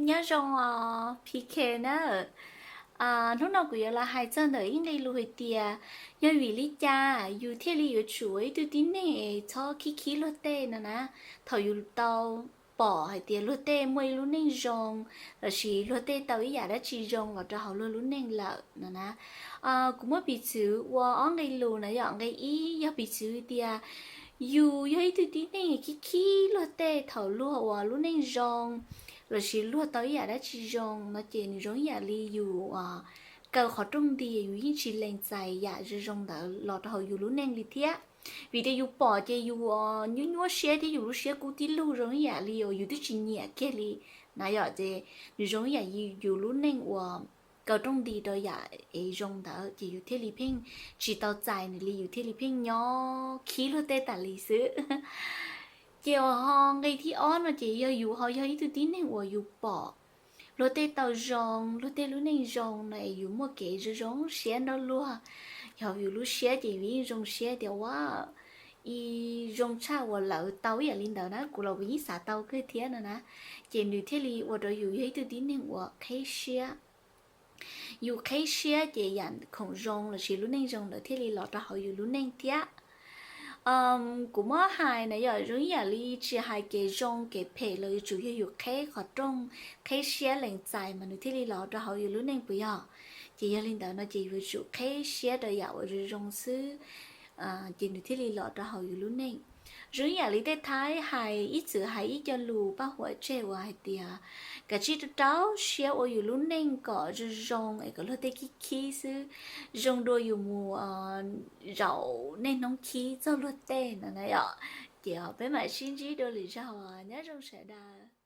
Nyob zoo os P K na. Hnub no kuv yuav los hais txog ntawm ib nqe lus hais tias, yog vim li cas yus thiaj li yuav tsum ua ib tug tib neeg es txhob khib khib luag tej no na. Thaum yus tau pom hais tias luag tej muaj ib lub neej zoo, lossis luag tej tau ib yam dab tsi zoo los rau hauv luag lub neej lawm no na. Kuv muab piv txwv ua ob nqe lus na, yog nqe ib yog piv txwv tias yus yog ib tug tib neeg khib khib luag tej thaum luag ua lub neej zoo, lossis luag tau ib yam dab tsi zoo no ces nws zoo ib yam li yus kaw qhov rooj nti, yus yeej tsis lees txais yam zoo zoo ntawd los rau hauv yus lub neej li thiab. Vim tias yus pom ces yus nyuaj nyuaj siab thiab yus lub siab kub tib lug zoo ib yam li uas yus twb tsis nyiam kiag li na yom. Ces nws zoo ib yam yus lub neej uas kaw rooj nti rau yam es zoo ntawd ces yus thiaj li pheej tsis tau txais nws li, yus thiaj li pheej nyob khib luag tej tas li xwb. Ces ho nqe thib ob no ces yog yus ho yog ib tug tib neeg uas yus pom luag tej tau zoo, luag tej lub neej zoo no es yus muaj kev zoo zoo siab nrog luag. Yog yus lub siab ces yus yeej zoo siab tias ua ib zoo tshaj uas lawv tau ib yam li ntawd na, kuv los kuv yeej xav tau kawg thiab no na. Ces nws thiaj li ua rau yus yog ib tug tib neeg uas qheb siab. Yus qheb siab ces yam khoom zoo lossis lub neej zoo ntawd thiaj li los rau hauv yus lub neej thiab. Kuv muab hais na yom, zoo ib yam li tsis hais kev zoo kev phem los yuav tsum yog yus qheb qhov rooj, qheb siab lees txais mas nws thiaj li los rau hauv yus lub neej puas yog? Ces yog li ntawd no ces yuav tsum qheb siab rau yam uas zoo zoo xwb, ces nws thiaj li los rau hauv yus lub neej. Zoo ib yam li tej Thaib hais ib txwm hais ib co lus paj huam tseg uas hais tias, kav tsij rau rau siab ua yus lub neej kom zoo zoo es kom luag tej khib khib xwb, zoo dua yus mus zaum niaj hnub khib txog luag tej no na yom. Ces peb mam sib ntsib dua lwm zaug, nyob zoo sawv daws.